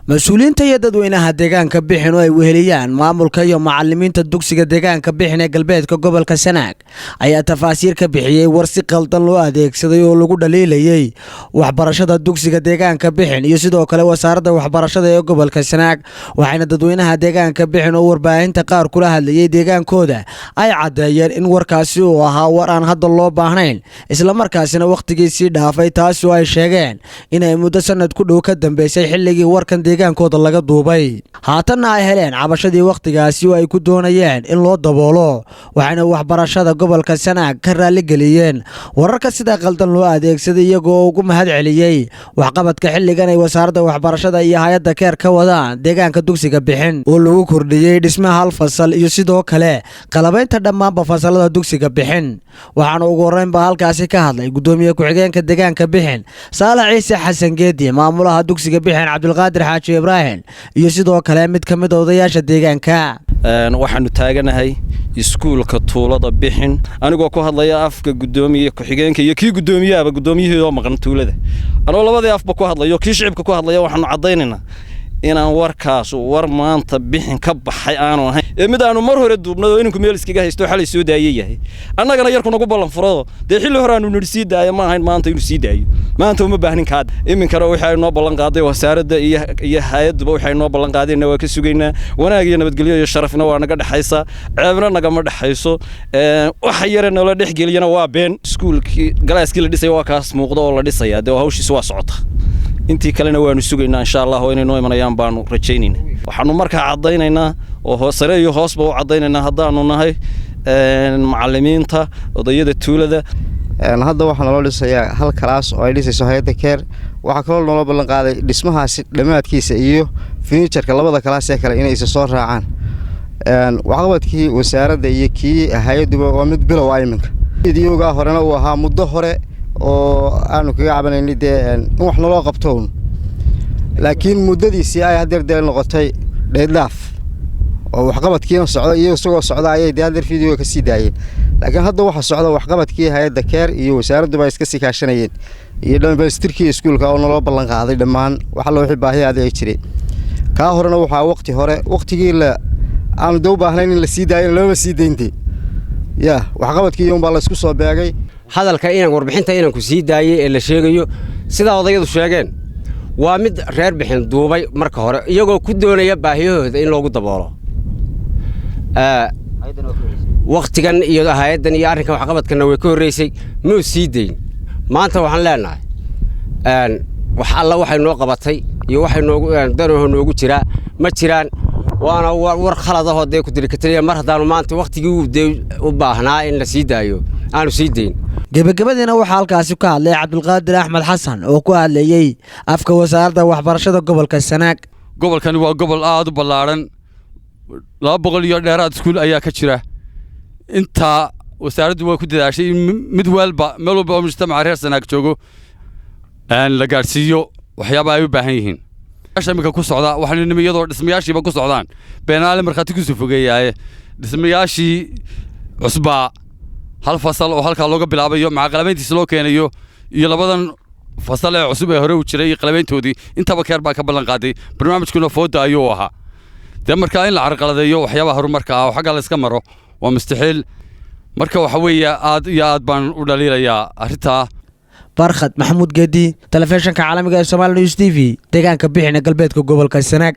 Mas-uuliyiinta iyo dadweynaha deegaanka Bixin oo ay weheliyaan maamulka iyo macalimiinta dugsiga deegaanka Bixin ee galbeedka gobolka Sanaag ayaa tafaasiir ka bixiyey war si qaldan loo adeegsaday oo lagu dhaliilayey waxbarashada dugsiga deegaanka Bixin iyo sidoo kale wasaaradda waxbarashada ee gobolka Sanaag. Waxayna dadweynaha deegaanka Bixin oo warbaahinta qaar kula hadlayey deegaankooda ay caddeeyeen in warkaasi uu ahaa war aan hadda loo baahnayn, islamarkaasina wakhtigiisii dhaafay, taasi oo ay sheegeen inay muddo sanad ku dhow ka dambeysay xilligii warkan deegaankooda laga duubay, haatanna ay heleen cabashadii wakhtigaasi oo ay ku doonayeen in loo daboolo. Waxayna waxbarashada gobolka Sanaag ka raaligeliyeen wararka sida qaldan loo adeegsaday, iyagoo ugu mahad celiyey waxqabadka xilligan ay wasaaradda waxbarashada iyo hay-adda CARE ka wadaan deegaanka dugsiga Bixin, oo lagu kordhiyey dhismaha hal fasal iyo sidoo kale qalabaynta dhammaanba fasalada dugsiga Bixin. Waxaana ugu horreynba halkaasi ka hadlay guddoomiye ku-xigeenka deegaanka Bixin, Saalax Ciise Xasan Geedi, maamulaha dugsiga Bixin, Cabdulqaadir Xaaji Ibraahim, iyo sidoo kale mid ka mid a odayaasha deegaanka. Waxaanu taaganahay iskuulka tuulada Bixin, anigoo ku hadlaya afka guddoomiye ku-xigeenka iyo kii guddoomiyaaba, guddoomiyihii oo maqan tuulada. Anoo labadii afba ku hadlayo, kii shicibka ku hadlaya, waxaanu caddaynaynaa inaan warkaas war maanta Bixin ka baxay aanu ahayn ee mid aanu mar hore duubnay oo ininku meel iskaga haysto xalay soo daayay yahay. Annagana yarku nagu ballan furado dee xilli hore aanu nidhi sii daaya, ma ahayn maanta inuu sii daayo. Maanta uma baahnin kaad. Iminkana waxa ay noo ballan qaaday wasaaradda iyo hay-adduba, waxay noo ballan qaadeenna waa ka sugaynaa. Wanaag iyo nabadgelyo iyo sharafna waa naga dhexaysa, ceebna nagama dhexayso. Waxa yare nala dhex geliyana waa been. Iskuulkii galaaskii la dhisaya waa kaas muuqda oo la dhisayaa, dee hawshiisu waa socota. Intii kalena waanu sugaynaa, insha Allah, oo inay noo imanayaan baanu rajaynayna. Waxaanu markaa caddaynaynaa oo sare iyo hoosba u caddaynaynaa, haddaanu nahay macallimiinta, odayada tuulada. Hadda waxaa naloo dhisayaa hal kalaas oo ay dhisayso hay-adda CARE. Waxaa kaloo naloo ballan qaaday dhismahaasi dhammaadkiisa iyo furniture-ka labada kalaas ee kale inay isa soo raacaan. Waxqabadkii wasaaradda iyo kii hay-adduba waa mid bilow ah. Iminka videogaa horena uu ahaa muddo hore oo aanu kaga cabanaynay dee in wax naloo qabto un, laakiin muddadiisii ay haddeer dee noqotay dheeddhaaf oo waxqabadkiina socda iyo isagoo socda ayay dee haddeer videoga ka sii daayeen. Laakiin hadda waxa socda waxqabadkii hay-adda CARE iyo wasaaradduba ay iska sii kaashanayeen iyo dhamaystirkii iskuulka oo naloo ballan qaaday dhammaan wax alla wixii baahiyaadii ay jiray. Kaa horena waxaa waqti hore, waqtigii la aanu dee u baahnayn in la sii daayo looma sii dayntay ya waxqabadkii unbaa la isku soo beegay. Hadalka inaan warbixinta inanku sii daayey ee la sheegayo, sidaa odayadu sheegeen, waa mid reer Bixin duubay marka hore, iyagoo ku doonaya baahiyahooda in loogu daboolo wakhtigan iyo hay-addan iyo arrinkan. Waxqabadkanna way ka horraysay, muu sii dayn. Maanta waxaan leenahay wax alla waxay noo qabatay iyo waxay noogu danaho noogu jiraa ma jiraan. Waana war khalad ahoo dee kudirikataliya mar haddaanu maanta wakhtigii uu dee u baahnaa in la sii daayo aanu sii dayn. Gebagabadiina waxaa halkaasi ka hadlay Cabdulqaadir Axmed Xasan oo ku hadlayey afka wasaaradda waxbarashada gobolka Sanaag. Gobolkani waa gobol aada u ballaadhan, 200 iyo dheeraad iskuul ayaa ka jira. Intaa wasaaraddu waa ku dadaashay in mid walba, meel walba oo mujtamaca reer Sanaag joogo la gaadhsiiyo waxyaaba ay u baahan yihiin. Iminka ku socda waxaanu nimi iyadoo dhismayaashiiba ku socdaan. Beenaale markhaati kusoo fogeeyaaye, dhismayaashii cusbaa, hal fasal oo halkaa looga bilaabayo maca qalabayntiisa loo keenayo, iyo labadan fasal ee cusub ee hore u jiray iyo qalabayntoodii, intaba CARE baa ka ballan qaaday. Barnaamijkuna fooda ayuu ahaa. Dee markaa in la carqaladeeyo waxyaabaha horumarka ah oo xagga la iska maro waa mustaxiil. Marka waxa weeye, aad iyo aad baan u dhaliilayaa arrintaa. Barkhad Maxamuud Geedi, telefishinka caalamiga ee Somaali News TV, deegaanka Bixina, galbeedka gobolka Sanaag.